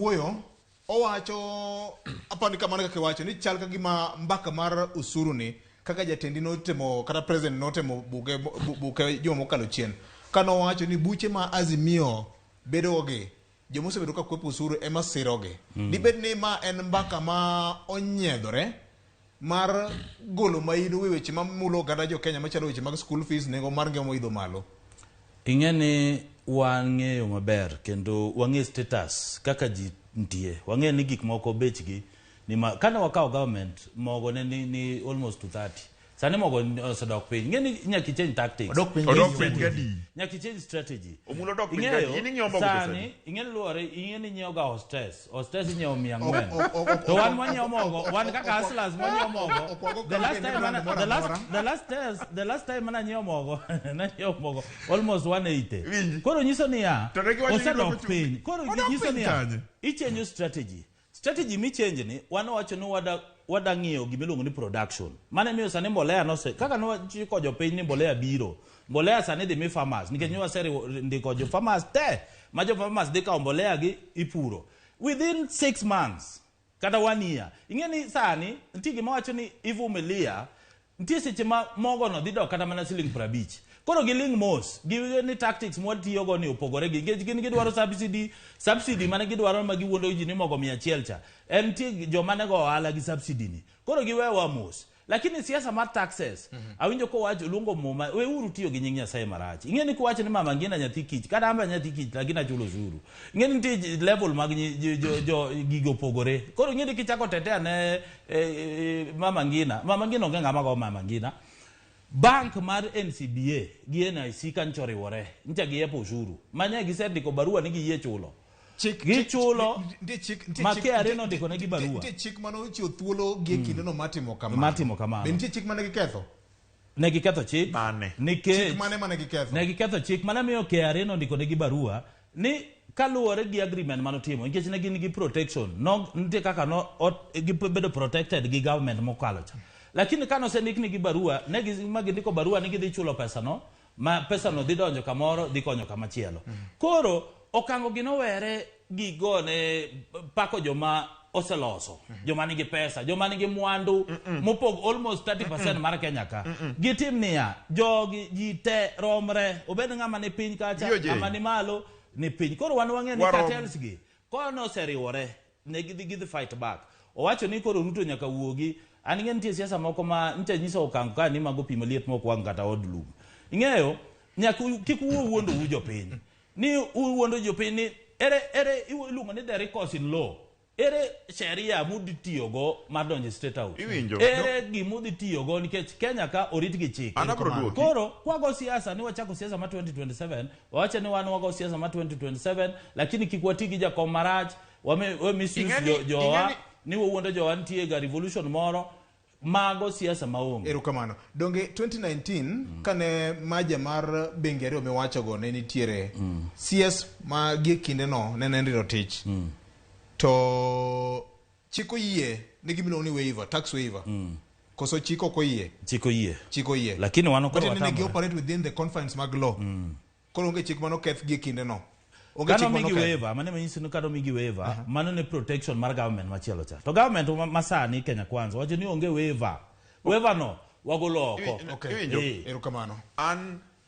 nowuoyo owacho apani kamano kaka iwacho ni chal ka gima mbaka mar usuru ni kaka jatendi notemo kata president notemo buge buke juma mokalo chien kane owacho ni buche ma Azimio bedo gi joma osebedo ka kwepo usuru ema sirogi. Dibed ni ma en mbaka ma onyiedhore mar golo maino e weche mamulo oganda jo Kenya machalo weche mag school fees, nengo mar ngima moidho malo. Ing'e ni wang'eyo maber kendo wang'e status kaka ji nitie. Wang'e ni gik moko bechgi ni ma kane wakawo government mogo ne ni, ni almost 230. Sani mogo osedok piny. Ing'e ni nyaka ichange tactics. Odok piny Odok piny gadi. Nyaka ichange strategy. Omulo odok piny Ing'eyo, gadi. In ing'iewo mogo pesa sani adi? ing'e ni luwore ing'e ni inyiewo ga hostess. Hostess inyiewo 400. Ok- To wan mwanyiewo mogo, wan kaka hustlers mwanyiewo mogo. Ok wago The last campaign ne time brand mana, moro the last amora. the last test, the last time mana nyiewo mogo, nanyiewo mogo almost 180. Winji. Koro nyiso niya, To ne giwacho ni osedok gidwoko chumbi. piny. Koro Odok nyiso piny niya, kanye? ichenjo strategy. Strategy michange ni wan wawacho ni wada wada ng'iyo gima iluongo ni production. Mano emiyo sani mbolea nose kaka newachiko jopiny ni mbolea biro. Mbolea sani dhi mi farmers nikech mm. wasendiko jo farmers te ma jo farmers dhi kawo mbolea gi ipuro. Within 6 months kata one year. Ing'e ni sani nitie gima wacho ni ivumilia nitie seche ma mogono dhi dok kata mana siling 50. Koro giling mos giwinjo ni tactics mwatiyogo ni opogore gi nikech gin gidwaro subsidy subsidy mane gidwaro ma giwuondo ji ni mogo 100 cha en nitie joma ne go ohala gi subsidy ni koro giwewa mos lakini siasa mar taxes awinjo kowacho luongo muma weuru tiyo gi nying nyasaye marach ing'e ni kuwacho ni mama ngina nyathi kich kata amba nyathi kich lakini achulo osuru ing'e ni nitie level mag jo gigo opogore koro ing'e ni kichako tetea ne mama ngina mama ngina onge ng'ama go mama ngina bank mar NCBA gi NIC ka nyocha oriwore nyocha giyepo osuru mane gisendiko barua ni giyie chulo Chik, Gichulo, nitie chik, nitie ma chik- KRA nitie- nondiko negi barua. Nitie chik mane ochiwo thuolo gi e kindeno mar timo kamano. Mar timo kamano. Be nitie chik mane giketho? Ne giketho chik Mane? nikech Chik mane mane giketho? ne giketho chik mane miyo KRA nondiko negi barua ni kaluwore gi agreement manotimo nikech ne gin gi protection no nitie kaka no gibedo protected gi government mokalo cha lakini ka nosendiknegi barua ne gi ma gindiko barua ni gidhi chulo pesa no ma pesa no dhi donjo kamoro dhi konyo kamachielo koro okango gi nowere gi gone pako joma oseloso joma nigi pesa joma nigi mwandu mopog almost 30% mar Kenya ka gitim niya jogi ji te romre obed ng'ama ni piny kacha BOJ. ng'ama ni malo ni piny koro wan wang'e ni Warom. cartels gi kono oseriwore ne gidhi gidhi fight back owacho ni koro Ruto nyaka wuogi an ing'e nitie siasa moko ma ncha nyiso okang' ka ni mago pi maliet mok wang' kata od lum ing'eyo nyaka kik uwuo wuondo u jopiny ni uwuondo jopiny ni ere ere iluongo ni the recourse in law ere sheria mudhi tiyogo mar donjo e state house Iwinjo. ere gimudhi tiyogo nikech Kenya ka orit gi chik An abiro duoki. koro kwago siasa ni wachako siasa ma 2027 wawacho ni wan wago siasa ma 2027 lakini kik wati gi jakom marach wame we misuse Ing'eni- jo, jowa ing'eni- ni wawuondo jowa nitie ga revolution moro mago siasa maonge Erokamano. Donge 2019 kane maja mar bengi ariyo miwachogo ne nitiere CS ma gie kindeno ne en Henry Rotich to chik oyie ne gima iluongo ni waiver, tax waiver. Koso chik ok oyie? chik oyie Chik oyie. Lakini wan koro Matiende ni gi watamore. operate within the confines mag law. Koro onge chik manoketh gie kindeno. Onge kano chik migi manoketh. waiver mane manyiso ni kano migi waiver mano ne protection mar government machielo cha to government ma sani Kenya Kwanza wacho ni onge waiver waiver no wagolo oko Okay. Iwinjo? Eh. Erokamano. An